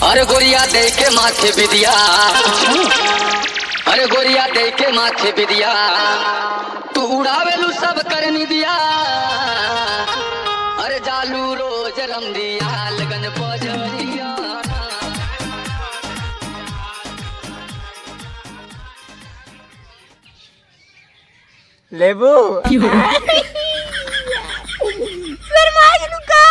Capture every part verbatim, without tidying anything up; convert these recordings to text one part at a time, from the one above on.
अरे गोरिया दे के माथे बिदिया, अरे गोरिया दे के माथे बिदिया, तू उड़ावेलू सब कर निदिया। अरे जालू रोज रमदिया लगन बजरिया। लेबू। शर्मा गेलू का?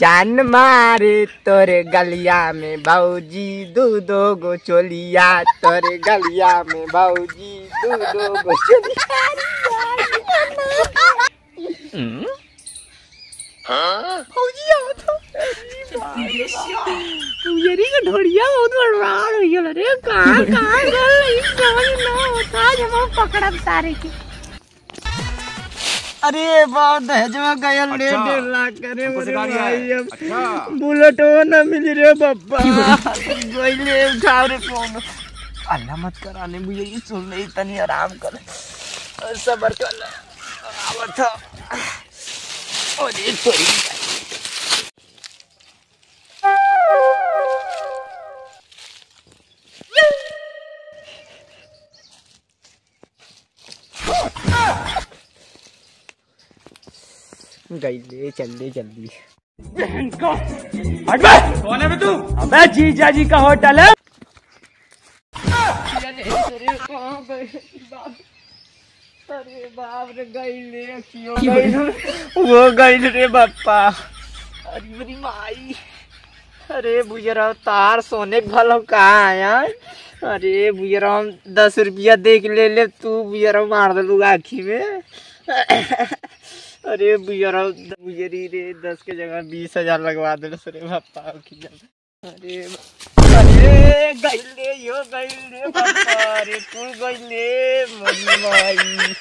जान मारे तोरे गलिया में भौजी दू दो गो चोलिया, तोरे गलिया में भौजी दू दो गो चोलिया। भौजी आवत हो। अरे बाप रे बाप। तू यरी के ढोड़िया बहुत बड़वार हो गया रे। कहाँ, कहाँ गल, ई समझ ना होता। आज हम पकड़ब सारे के। अरे बाप, दहेजवा गयल रे, अच्छा, डेढ़ लाख करे हमको मोरे सिखा दिया है। भाई। अब अच्छा। बुलेटो ना मिली रे बप्पा। गोइले उठाओ रे फोन। अल्लाह मत कराने बुझे, ये सुन ले, तनी आराम कर। सबर कर। आवत ह। अरे तोरी। गइले, चल दे जल्दी। बहन को। हट बे। कौन है बे तू? अबे जीजा जी का होटल है। अरे बाप रे, गइले, कियो गइल। वो गइल रे बाप्पा। अरे मेरी माई। अरे बुजरा, तार सोने के भलो कहाँ आया? अरे बुजरा, दस रुपया दे के ले ले, तू बुजरा मार देलू आँखी में। अरे बुजरा, बुजरी रे, दस के जगह बीस हजार लगवा देलस रे बाप्पा। अरे, अरे, गइल रे, यो गइल रे, बाप्पा रे, कुल गइल रे, मोरी माई।